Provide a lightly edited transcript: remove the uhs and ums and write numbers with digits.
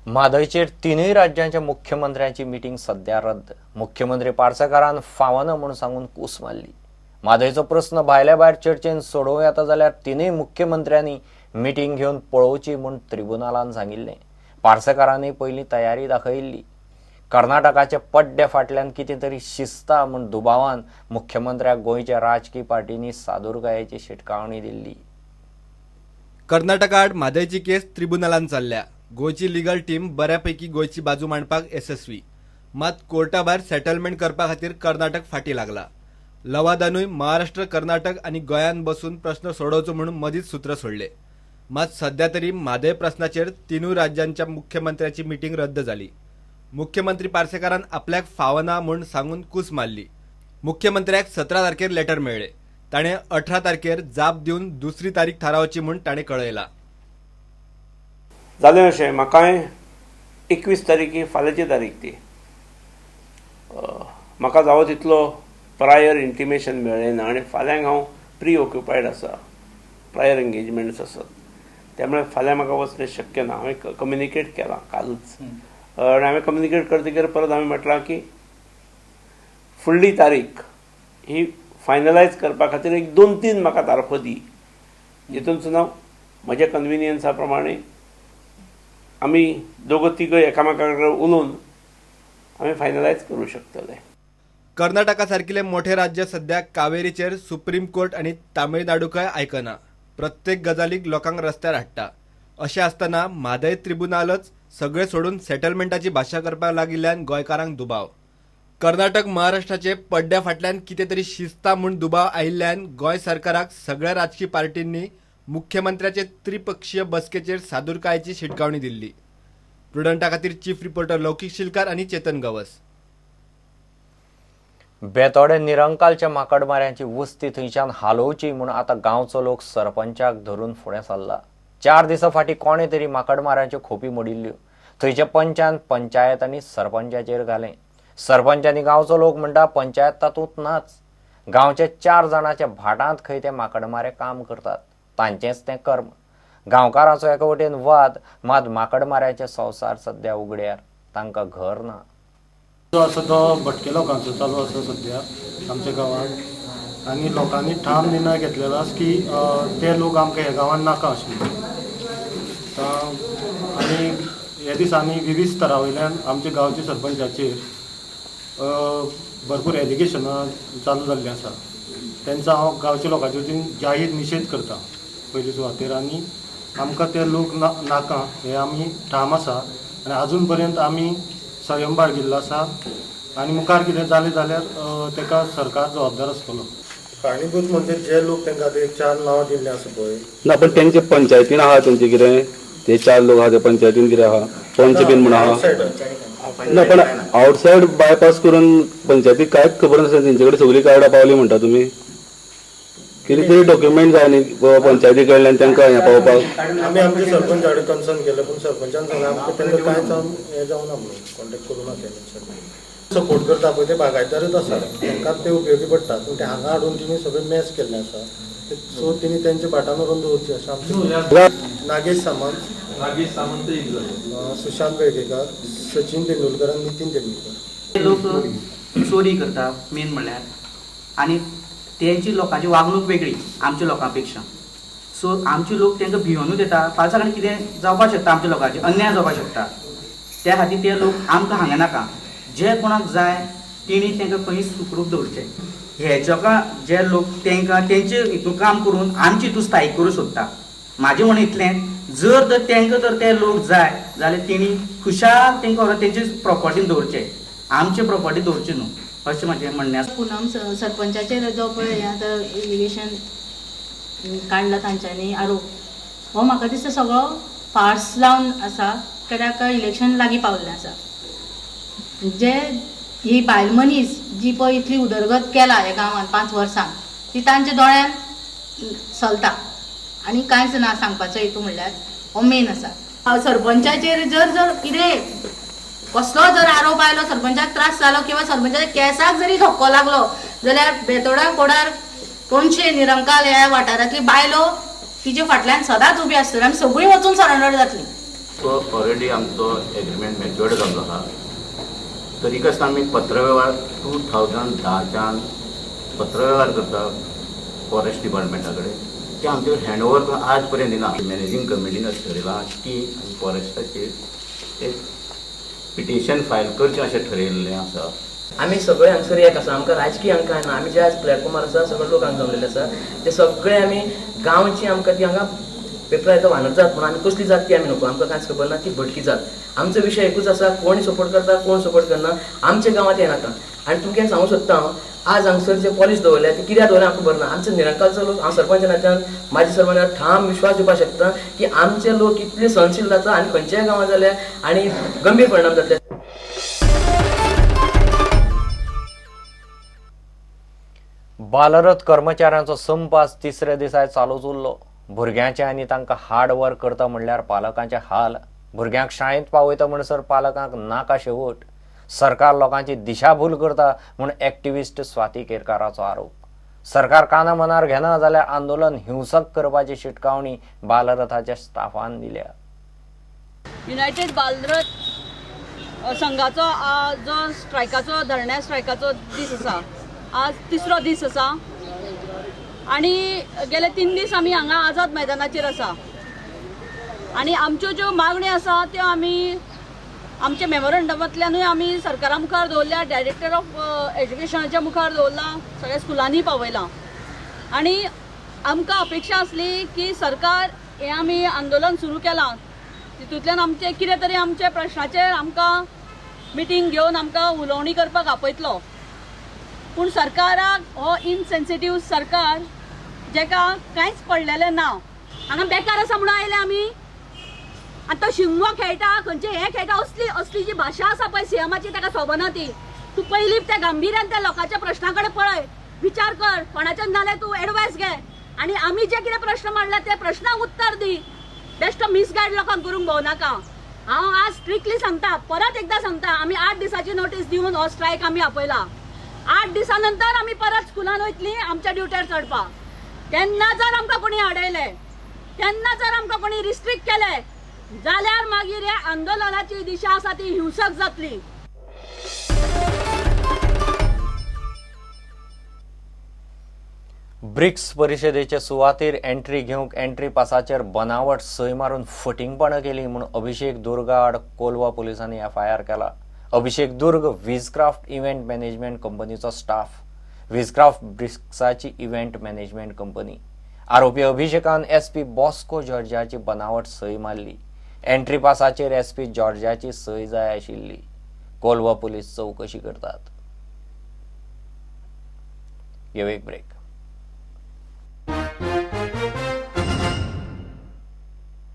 म्हादयचेर तिनूय राज्यांच्या मुख्यमंत्र्यांची मिटींग सध्या रद्द. मुख्यमंत्री पार्सेकारान फावना म्हूण सांगून कूस मारली. म्हादयचो प्रस्न भायल्या भायर चर्चेन सोडोवं येता जाल्यार तिनूय मुख्यमंत्र्यांनी मिटींग घेवन पळोवची म्हूण त्रिबुनालान सांगिल्लें. पार्सेकारांनी पयलीं तयारी दाखयिल्ली. कर्नाटकाच्या पड्ड्या फाटल्यान कितें तरी शिजता म्हूण दुबावान मुख्यमंत्र्याक गोंयच्या राजकी पार्टींनी सादुरकायेची शिटकावणी दिल्ली. कर्नाटका आड म्हादयची केस त्रिबुनालान चल्ल्या. गोंयची लिगल टीम बऱ्यापैकी गोंयची बाजू मांडपाक येसस्वी. मात कोर्टा भायर सेटलमेंट करपा खातीर कर्नाटक फाटी लागला. लवादानूय महाराष्ट्र, कर्नाटक आनी गोंयान बसून प्रस्न सोडोवचो म्हूण मदींच सूत्र सोडले. मात सध्या तरी म्हादय प्रस्नाचेर तिनूय राज्यांच्या मुख्यमंत्र्याची मिटींग रद्द जाली. मुख्यमंत्री पार्सेकारान आपल्याक फावना म्हूण सांगून कूस मारली. मुख्यमंत्र्याक 17 तारखेर लेटर मेळ्ळे. ताणें 18 तारखेर जाप दिवन दुसरी तारीख थारावची म्हूण ताणें कळयला. जालें अशें, म्हाकाय 21 तारीख ही फाल्यांची तारीख ती म्हाका जावो तितलो प्रायर इंटिमेशन मेळ्ळें ना आनी फाल्यांक हांव प्री ऑक्युपायड आसा, प्रायर एंगेजमेंट्स आसात, त्यामुळे फाल्यां म्हाका वचणें शक्य ना. हांवें कम्युनिकेट केलां कालूच आनी हांवें कम्युनिकेट करतकीर परत हांवें म्हटलां की फुडली तारीख ही फायनलायज करपा खातीर एक 2-3 म्हाका तारखो दी, जितून सुद्दां म्हज्या कन्विनियन्सा प्रमाणे आमी दोगो तिगय एकामेका कडेन उलोवन आमी फायनलायज करूं शकतले. कर्नाटका सारकिले मोठे राज्य सध्या कावेरीचेर सुप्रीम कोर्ट आनी तामिळनाडूकय आयकना. प्रत्येक गजालीक लोकांक रस्त्यार हाडटा. अशें आसतना म्हादय त्रिबुनालच सगळे सोडून सेटलमेंटाची भाशा करपाक लागिल्ल्यान गोंयकारांक दुबाव. कर्नाटक महाराष्ट्राचे पड्ड्या फाटल्यान कितें तरी शिजता म्हूण दुबाव आयिल्ल्यान गोंय सरकाराक सगळ्या राजकी पार्टींनी मुख्यमंत्र्याचे त्रिपक्षीय बसकेचेर सादुरकायेची शिटकावणी दिल्ली. प्रुडंटा खातीर चीफ रिपोर्टर लौकीक शिलकार आनी चेतन गवस. बेतोडे निरंकालच्या माकडमाऱ्यांची वस्ती थंयच्यान हालोवची म्हूण आतां गांवचो लोक सरपंचाक धरून फुडें सरला. 4 दिसां फाटीं कोणें तरी माकडमाऱ्यांच्यो खोपी मोडिल्ल्यो. थंयच्या पंचान पंचायत आनी सरपंचाचेर घालें. सरपंचांनी गांवचो लोक म्हणटा पंचायत तातूंत नाच. गांवच्या 4 जाणांच्या भाटांत खंय ते माकडमारे काम करतात, तांचेंच तें कर्म. गांवकारांचो एका वटेन वाद, मात माकडमाऱ्याचे संवसार सध्या उगड्यार, तांकां घर ना. जो आसा तो भटके लोकांचो चालू आसा सद्या आमच्या गांवांत आनी लोकांनी ठाम निर्णय घेतलेलो आसा की ते लोक आमकां ह्या गांवांत नाका अशें म्हणून. आनी ह्या दिसांनी विवीध स्तरा वयल्यान आमच्या गांवच्या सरपंचाचेर भरपूर एलिगेशनां चालू जाल्लीं आसा. तेंचो हांव गांवच्या लोकांच्या वतीन जाहीर निशेध करता पयले सुवातेर आनी आमकां ते लोक नाका हे आमी ठाम आसा आनी आजून पर्यंत आमी संयम बाळगिल्लो आसा आनी मुखार कितें जालें जाल्यार तेका सरकार जबाबदार आसतलो. कारणीभूत म्हणजे जे लोक तांकां आतां एक 4 नांवां दिल्लीं आसा पळय ना, पण तेंचे पंचायतीन आहा तेंचे कितें ते 4 लोक आहा ते पंचायतीन कितें आहा पंच बीन म्हूण आहा ना, पण आवटसायड बायपास करून पंचायतीक कांयच खबर नासता. तेंचे कडेन सगळीं कार्डां पावली म्हणटा तुमी, कितें तरी डॉक्युमेंट जाय न्ही पंचायती कडल्यान तांकां हें पावपाक. आमी आमच्या सरपंचा कडेन कन्सर्न केलें पूण सरपंचान सांगलें आमकां तांकां कांयच हें जावना म्हणून कॉन्टेक्ट करूं ना. तें सपोर्ट करता पळय ते बागायतदारूच आसा, तांकां ते उपयोगी पडटा, पूण ते हांगा हाडून तिणी सगळें मॅस केल्लें आसा, सो तिणी तेंच्या भाटान व्हरून दवरचें अशें आमचें. नागेश सामंत, सुशांत बेळगेकार, सचिन तेंडुलकर आनी नितीन तेंडुलकर. लोक चोरी करता मेन म्हणल्यार आनी तेंची लोकांची वागणूक वेगळी आमच्या लोकां पेक्षा. सो आमचे लोक तांकां भियोनूच येता, फाल्यां सकाळीं कितें जावपाक शकता, आमच्या लोकांचेर अन्याय जावपाक शकता. त्या खातीर ते लोक आमकां हांगा नाका, जे कोणाक जाय तेणी तांकां खंय सुखरूप दवरचे. हे जगा जे लोक तांकां तेंचे हितून काम करून आमचे हितून स्थायीक करूं सोदता. म्हाजें म्हणणें इतलें, जर तर तांकां जर ते लोक जाय जाल्यार तेणी खुशाल तांकां व्हरून तेंचे प्रॉपर्टीन दवरचे, आमचे प्रॉपर्टी दवरचे न्हू, अशें म्हाजें म्हणणें आसा. पुनम सरपंचाचेर जो पळय आतां इरिगेशन काडला तांच्यांनी आरोप, हो म्हाका दिसता सगळो फार्स जावन आसा, कित्याक इलेक्शन लागीं पावल्लें आसा. जे ही बायल मनीस जी पळय इतली उदरगत केला ह्या गांवांत 5 वर्सांक, ती तांच्या दोळ्यान चलता आनी कांयच ना सांगपाचो हेतू म्हणल्यार हो मेन आसा. सरपंचाचेर जर जर कितें कसलो जर आरोप आयलो, सरपंचाक त्रास जालो किंवा सरपंचाच्या केसाक जरी धक्को लागलो जाल्यार बेतोडा कोडार 200 निरंकाल ह्या वाठारांतली बायलो तिचे फाटल्यान सदांच उबी आसतली आमी सगळीं वचून सरेंडर जातली. तो ऑलरेडी आमचो एग्रीमेंट मॅच्युअर्ड जाल्लो आसा. तरी आसतना आमी पत्रवेव्हार 2010च्यान पत्रवेव्हार करता फॉरेस्ट डिपार्टमेंटा कडेन, ते आमचे हँड ओवर आज पर्यंत दिना. मॅनेजींग कमिटीन अशें ठरयलां की आमी फॉरेस्टाचेर एक पिटिशन फायल करचें अशें ठरयिल्लें आसा. आमी सगळे हांगसर एक आसा, आमकां राजकीय हांकां ना. आमी जे आज प्लॅटफॉर्मार आसा सगळे लोक हांगा जमलेले आसा, ते सगळे आमी गांवची आमकां ती हांगा पेपरार येता वानर जात म्हणून आमी कसली जात ती आमी नको, आमकां कांयच खबर ना, ती भटकी जात. आमचो विशय एकूच आसा, कोण सपोर्ट करता कोण सपोर्ट करना, आमच्या गांवांत येनाका. आनी तुमकां सांगूंक सोदता हांव, आज हांगसर जे पॉलिश दवरल्या ते कित्याक दवरल्या आमकां खबर ना. आमचो निरंकालचो लोक, हांव सरपंच नात्यान म्हाजी सरपंच ठाम विश्वास दिवपाक शकता की आमचे लोक इतले सहनशील जाता आनी खंयच्याय गांवांत जाल्यार आनी गंभीर परिणाम जातले. बालरथ कर्मचाऱ्यांचो संप आज तिसऱ्या दिसाय चालूच उरलो. भुरग्यांचे आनी तांकां हार्ड वर्क करता म्हणल्यार पालकांचे हाल. भुरग्यांक शाळेंत पावयता म्हणसर पालकांक नाका शेवट. सरकार लोकांची दिशाभूल करता म्हूण एक्टिविस्ट स्वाती केरकाराचो आरोप. सरकार काना मनार घेना जाल्यार आंदोलन हिंसक करपाची शिटकावणी बालरथाच्या स्टाफान दिल्या. युनायटेड बालरथ संघाचो जो स्ट्रायकाचो धरण्या स्ट्रायकाचो दीस आसा, आज तिसरो दीस आसा आनी गेले 3 दीस आमी हांगा आझाद मैदानाचेर आसा आनी आमच्यो ज्यो मागण्यो आसा त्यो आमी आमच्या मेमोरंडमांतल्यानूय आमी सरकारा मुखार दवरल्या, डायरेक्टर ऑफ एज्युकेशनाच्या मुखार दवरलां, सगळ्या स्कुलांनी पावयलां. आनी आमकां अपेक्षा आसली की सरकार हें आमी आंदोलन सुरू केलां तितूंतल्यान आमचें कितें तरी आमच्या प्रश्नाचेर आमकां मिटींग घेवन आमकां उलोवणी करपाक आपयतलो. पूण सरकाराक हो इनसेन्सिटीव सरकार जेका कांयच पडलेलें ना. हांगा बेकार आसा म्हणून आयले आमी, आनी तो शिगमो खेळटा खंयचे हें खेळटा, असली असली जी भाशा आसा पळय सीएमाची ताका सोबना ती. तूं पयलीं त्या गांभिर्यान त्या लोकांच्या प्रश्ना कडेन पळय, विचार कर, कोणाच्यान जाल्यार तूं एडवायस घे आनी आमी जे कितें प्रश्न मांडला त्या प्रश्नाक उत्तर दी. बेश्टो मिसगायड लोकांक करूंक भोवनाका. हांव आज स्ट्रिक्टली सांगता, परत एकदां सांगता, आमी 8 दिसांची नोटीस दिवन हो स्ट्रायक आमी आपयला. 8 दिसां नंतर आमी परत स्कुलान वयतली आमच्या ड्युटेर चडपाक. तेन्ना जर आमकां कोणी अडयले, तेन्ना जर आमकां कोणी रिस्ट्रिक्ट केले जाल्यार मागीर ह्या आंदोलनाची दिशा आसा ती हिंसक जातली. ब्रिक्स परिशदेचे सुवातेर एंट्री घेवंक एंट्री पासाचेर बनावट सय मारून फटींगपणां केली म्हूण अभिषेक दुर्गा आड कोलवा पुलिसांनी एफआयआर केला. Abhishek Durg Wizcraft event management कंपनीचो स्टाफ. विजक्राफ्ट ब्रिक्साची इव्हेंट मॅनेजमेंट कंपनी. आरोपी अभिषेकान एसपी बॉस्को जॉर्जाची बनावट सय मारली. एंट्री पासाचेर एसपी जॉर्जाची सय जाय आशिल्ली. कोलवा पुलीस चवकशी करतात. घेवं एक ब्रेक.